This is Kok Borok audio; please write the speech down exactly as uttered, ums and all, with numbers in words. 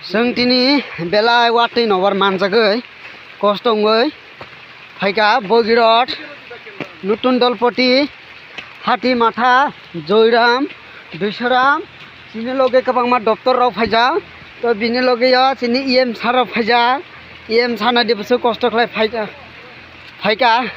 Chwng tini belai watwi nobar manjagwi, kosto wngwi phaikha Bogirot, Nutun Dolpoti, Hati Matha, Joiram, Duisoram, chini loge kwbangma doctor rok phaijak. To bini loge o chini E M sir rok phaijak, E M sir nai de bwswk kosto khlai phaikha, phaikha.